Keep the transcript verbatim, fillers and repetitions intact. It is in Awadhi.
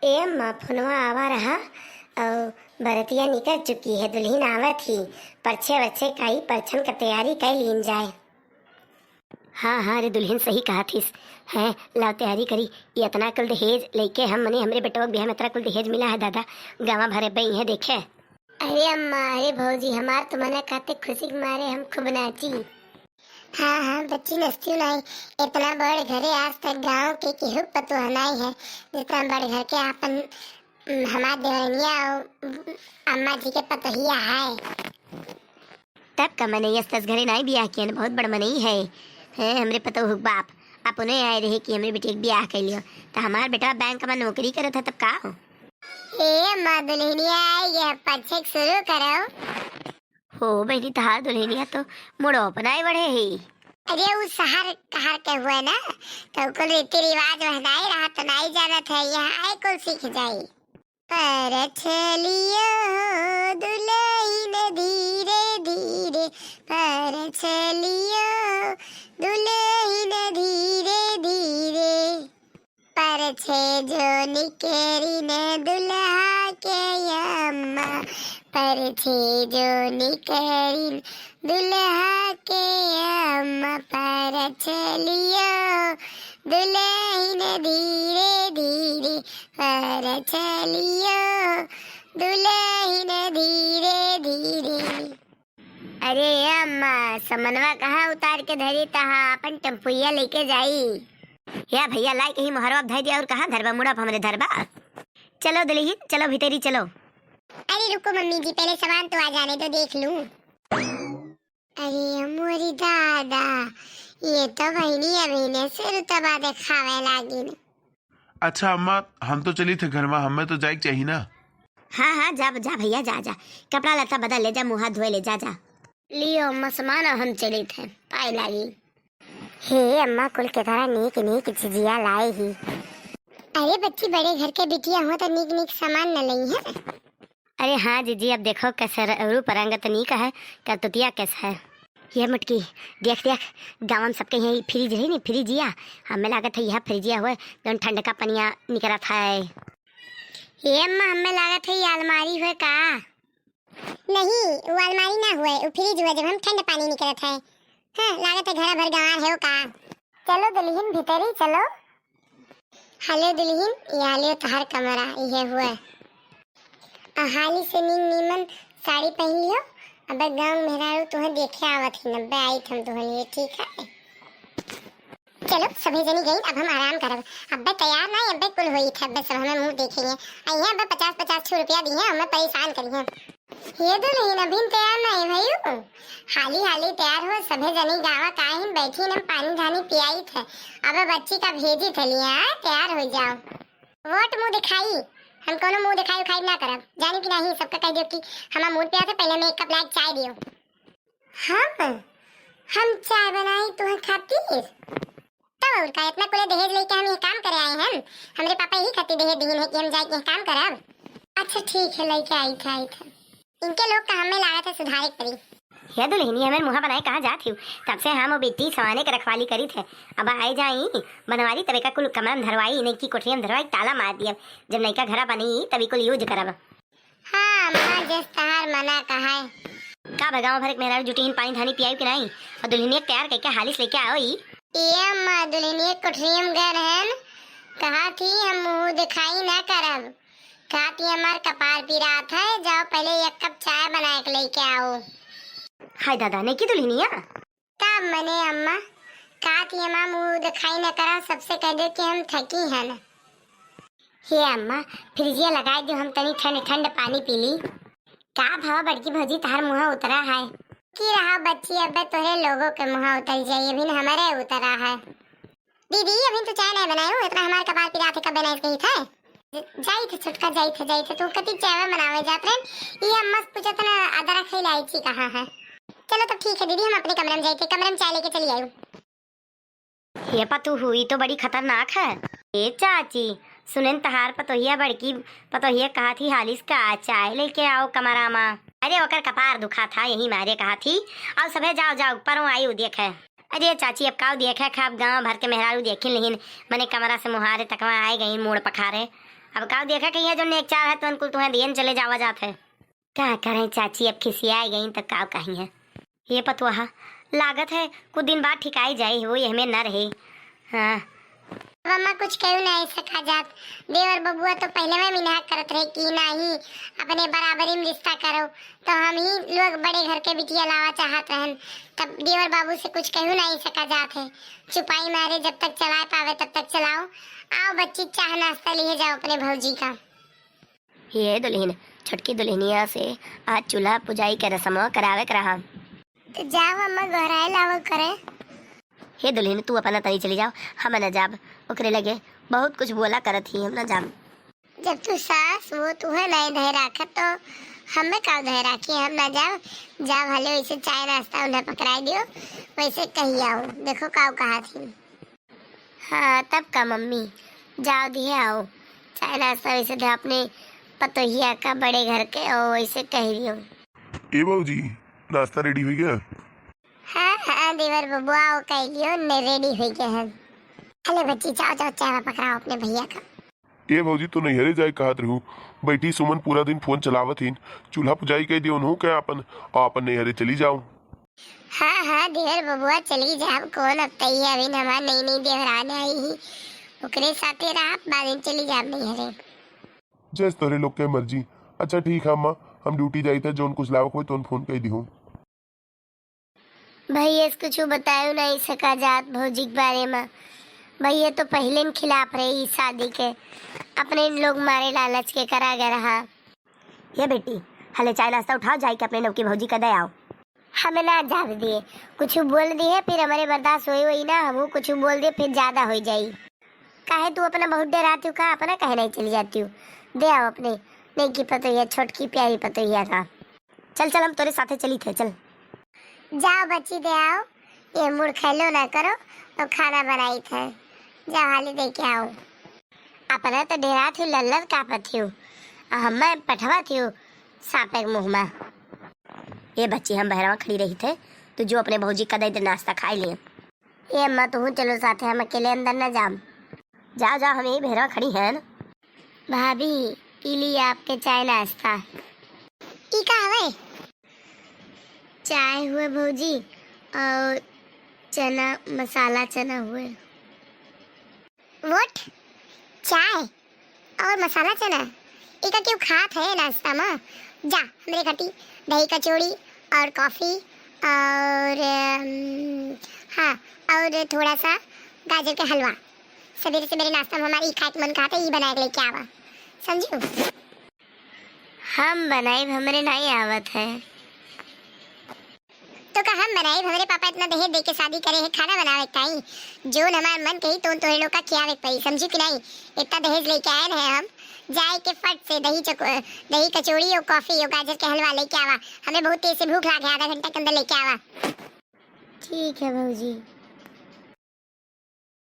ए अम्मा, फोनवा आवा रहा, और बरतिया निकल चुकी है, दुल्हिन आवत ही, परछे वरछे काई परछन क तैयारी कइ लीन जाए। हाँ, हाँ रे दुल्हिन, सही कहा थीस। हैं, लाओ तैयारी करी। ये इतना कुल दहेज लइके हम, मने हमरे बेटवा के बियाह में इतना कुल दहेज मिला है दादा, गाँव भरे बई है देखे। अरे अम्मा, अरे भौजी, हमार तो मना कहते खुशी के मारे हम खूब नाची। हाँ, हाँ बच्ची, नचती नहीं। इतना बड़ घरे आज तक गाँव के केहू पतोह नहीं है, जितना बड़ घर के आपन, उम, हमार देवरनिया और, उम, अम्मा जी के पतोहिया है। तब का मनई अस तस घरे नाई बियाह कियन, बहुत बड़ मनई है। हैं, हमरे पतोह के बाप अपने आए रहे कि हमरे बेटी के बियाह कर लियो, तो हमार बेटा बैंक में नौकरी करत है, तब का हो? ए अम्मा, दुल्हनिया आई है, पछे के शुरू करो। हो बहिनी, तहार दुल्हनिया तो मुड़ो अपनाए बढ़े ही। अरे उ शहर कहार के हुए ना, तो कुल रीति रिवाज वह नाई रहा, तो नाई जानत है, यहाँ आए कुल सीख जाई। परछलियो दुलहिन धीरे धीरे, परछलियो दुलहिन धीरे धीरे। परछे जो निकरिन दुलहा के अम्मा, परछे जो निकरिन दुलहा के अम्मा, परछलियो दुलहिन धीरे धीरे, परछलियो दुलहिन धीरे धीरे। अरे अम्मा, समनवा कहाँ उतार के धरी, तहाँ अपन टेम्पुइया लेके जाई। या भैया, लाई कहीं मोहरवा धर दिया और कहाँ धरबा, मुड़ा पे हमरे धरबा। चलो दुल्हिन, चलो भीतरी चलो। अरे रुको मम्मी जी, पहले सामान तो आ जाने दो, देख लूं। अरे मोरी दादा, ये तो बहिनी अभिने से रुतबा देखावे लागिन। अच्छा अम्मा, हम तो चली थे घर में, हमें तो जाए के चाहिए ना। हाँ, हाँ, जा, जा भैया, जा, जा। कपड़ा लत्ता बदल ले जा, मुँह हाथ धोए ले जा, जा। लियो अम्मा, सामान हम चली थे, पाए लागी। हे अम्मा, कुल के तरह नीक नीक चीजिया लाई ही। अरे बच्ची, बड़े घर के बिटिया हो तो नीक नीक सामान न लई है। अरे हाँ जीजी, अब देखो कैसे र-, रूप रंग त नीक है, करतुतिया कैसा है। ये मुटकी, देख देख, गाँव में सबके यहाँ फ्रिज है नी, फ्रिजिया। हमें लागत है यह फ्रिजिया हुए, जौन ठंड का पनिया निकलत है। ये अम्मा, हमें लागत है ये अलमारी हुए का? नहीं, वो अलमारी ना हुए, वो फ्रिज हुए, जब हम ठंड पानी निकलत है। हाँ, लागत है घरा भर गंवार है वो का। चलो दुल्हिन, भीतरी चलो। हेलो दुल्हिन, ये आलियो तहार कमरा, इहे हुए। आ हाली से नीम नीमन साड़ी पहन लियो, अबे गाँव मेहरारू तुहें देखे आवत ही, अबे आई हम तुहन लिए, ठीक है? चलो, सभे जनी गई, अब हम आराम करब। अबे तैयार ना, अबे कुल होई थे, अबे सब हमें मुँह देखेंगे। अइहे अबे पचास पचास छो रुपया दिए, हमें परेशान करिए। ये दुल्हिन अभी तैयार नहीं भयू, हाली हाली तैयार हो, सभे जनी गावा काहिन बैठी न पानी धानी पियाई थे। अब बच्ची का भेजी थे लिया, तैयार हो जाओ। वोट मुँह दिखाई, हम कोनो मुँह दिखाई उखाई ना करब, जानी कि नहीं, सबका कह दियो कि हमार मूड पे आते, पहले हमें एक कप लाइट चाय दियो। हम हम चाय बनाई तुम्हें खातिर? तब और का, इतना कुले दहेज लेके हम ये काम करे आए हैं। हमरे पापा यही खातिर दहेज दीन है कि हम जाके ये काम करब। अच्छा ठीक है, लेके आई थे, आई थे। इनके लोग का हमें लागत है सुधारे के पड़ी। हे दुल्हनी, हमें मुँह बनाए कहाँ जात हियो? तब से हम वो बेटी सवाने के रखवाली करी थे। अब आए जाई बनवारी, तबे का कुल कमरा में धरवाई, नई की कोठरिया में धरवाई, ताला मार दिया। जब नई का घरा बनी तभी कुल यूज करब। हाँ अम्मा, जस तहार मना कहाय। का भगाओ भर के मेहरारू जुटी हिन, पानी धानी पियाई कि नाई? और दुल्हनिया के तैयार करके हालिस लेके आओ ई। ए अम्मा, दुल्हनिया कोठरिया में गए रहन, कहा थी हम मुँह दिखाई ना करब, कहा थी हमार कपार पिरात है, जाओ पहले एक कप चाय बना के लेके आओ। हाय दादा, नहीं की दुल्हनिया? तब मने अम्मा, का थी अम्मा, मुँह दिखाई न करा, सबसे कह दे कि हम थकी हन। हे अम्मा, फ्रिजिया लगाई दो, हम तनी ठंड ठंड पानी पी ली। का भवा बड़की भौजी, तहार मुँह उतरा है? की रहा बच्ची, अबे तोहरे लोगों के मुँह उतर जाई, अभी न हमरे उतरा है। दीदी, अभी तो चाय नहीं बनाए हो, इतना हमार कपार पिरात है, कब बनाए कही था? जाई थे छोटका, जाई थे, जाई थे, तू कति चाय बनावे जात रहे, ये अम्मा से पूछत ना अदरक है, इलायची कहाँ है? चलो तब ठीक है दीदी, हम अपने कमरे में जाई थे, कमरे में चाय लेके चली आयु। ये पतोहू, ई तो बड़ी खतरनाक है। ए चाची, सुनेन तहार पतोहिया, बड़की पतोहिया कहा थी हालिस का चाय लेके आओ कमरा मा। अरे ओकर कपार दुखा था, यही मारे कहा थी। और सभे जाओ, जाओ, परो आई उ देखे। अरे चाची, अब काउ देखे, खाब गाँव भर के मेहरारू देखिन लिहिन, मने कमरा से मुहारे तकवा आए गई, मूड़ पखारे। अब काव देखा कहिया जो नेक चाह है तो अनकुल तुम्हें दियन चले जावा जात है। का करें चाची, अब खिसियाए गई तो काव कही है। ये पतोहा, लागत है कुछ दिन बाद ठिकाई जाई, वो ये हमें न रहे। हाँ। अब अम्मा कुछ कहू नहीं सका जात। देवर बबुआ तो पहले में मिनहा करत रहे कि नाही, अपने बराबरी में रिश्ता करो, तो हम ही लोग बड़े घर के बिटिया लावा चाहत रहन। तब देवर बाबू से कुछ कहू नहीं सका जात है। चुपाई मारे जब तक चलाए पावे तब तक चलाओ। आओ बच्ची, चाह नाश्ता लिए जाओ अपने भौजी का। ये दुल्हन, छोटकी दुल्हनिया से आज चूल्हा पुजाई के रस्मवा करावे के रहा। तो जाओ अम्मा, गोहराए लावो करे। हे दुल्हन, तू अपना तनी चली जाओ, हम न जाब। ओकरे लगे बहुत कुछ बोला करत ही, हम न जाब। जब तू सास वो तुहे नहीं धय राखत तो हमें का धय राखी, हम न जाब। जा भले वैसे चाय नाश्ता उन्हें पकड़ाई दियो, वैसे कही आओ, देखो काव कहा थी। हाँ, तब का मम्मी, जाओ दिहे आओ। चाय नाश्ता वैसे दे अपने पतोहिया का बड़े घर के, ओ वैसे कह दियो। ए भौजी, नाश्ता ready हो गया? हाँ, हाँ, देवर बबुआ, वो कह लियो, ने ready हो गए हैं। अले बच्ची, जाओ, जाओ, चाय पकड़ाओ अपने भैया का। ए भौजी, तो नैहरे जाए कहत रहू, बैठी सुमन पूरा दिन फोन चलावत हीन, चूल्हा पुजाई कह दियो उन्हों के अपन, और अपन नैहरे चली जाओ। हाँ, हाँ, देवर बबुआ, चली जाब। कौन अब तई है, अभी हमार नई नई देवरान आई ही, ओकरे साथे रहब, बाद में चली जाब नैहरे। जैस तोरे लोग के मर्जी। अच्छा ठीक है अम्मा, हम duty जाई थे, जौन कुछ लावक होई तौन फोन कई दिहो। भैया से कुछ बतायो नहीं सका जात भौजी के बारे में। भैया तो पहले न खिलाफ रहे ई शादी के, अपने लोग मारे लालच के करा गया रहा। ये बेटी, हले चाय नाश्ता उठाओ, जाई के अपने नौकी भौजी का दे आओ। हमें ना जाब दिए, कुछ बोल दिए, फिर हमारे बर्दाश्त होई होई ना, हम कुछ बोल दिए, फिर ज्यादा हो जाई। काहे तू अपना बहुत डराती हो का? अपना काहे नहीं चली जाती हो? दे आओ अपने नईकी पतोहिया, छोटकी प्यारी पतोहिया का। चल, चल, हम तोरे साथे चली थे, चल। जाओ बच्ची, दे आओ, ये मुड़ खैलो ना करो और खाना बनाई थे, जाओ हाली दे के आओ। अपना तो डेरा थी, लल्लर कापत थी, और हमें पठवा थी सांपे के मुँह में। ये बच्ची, हम बहरवा खड़ी रही थे, तू जो अपने भौजी का दे दे नाश्ता खाई लिए। ए अम्मा, तुहूँ चलो साथे, हम अकेले अंदर न जाम। जाओ, जाओ, हम यही भेरवा खड़ी हैं। भाभी, ई ली आपके चाय नाश्ता। ई का हवे? चाय हुए भौजी, और चना, मसाला चना हुए। What? चाय? और मसाला चना, एका केहू खात है नाश्ता में? जा, हमरे खाती दही कचौड़ी और coffee और, अम, हाँ, और थोड़ा सा गाजर के हलवा। सवेरे सवेरे नाश्ता में हमारे ई खाए के मन कहता है, ई बना के लेके आवा, समझू? हम बनाइब, हमरे नहीं आवत है। तो का हम बनाइब? हमरे पापा इतना दहेज दे के शादी करे हैं, खाना बनावे के ताई। जोन हमार मन कही, तो तोहरे लोग का खियावे के पड़ी, समझू कि नहीं? इतना दहेज लेके आए रहे हम, जाए के फट से दही चको-, दही कचौड़ी और coffee और गाजर के हलवा लेके आवा। हमें बहुत तेज से भूख लागे, आधा घंटा के अंदर लेके आवा। ठीक है भौजी।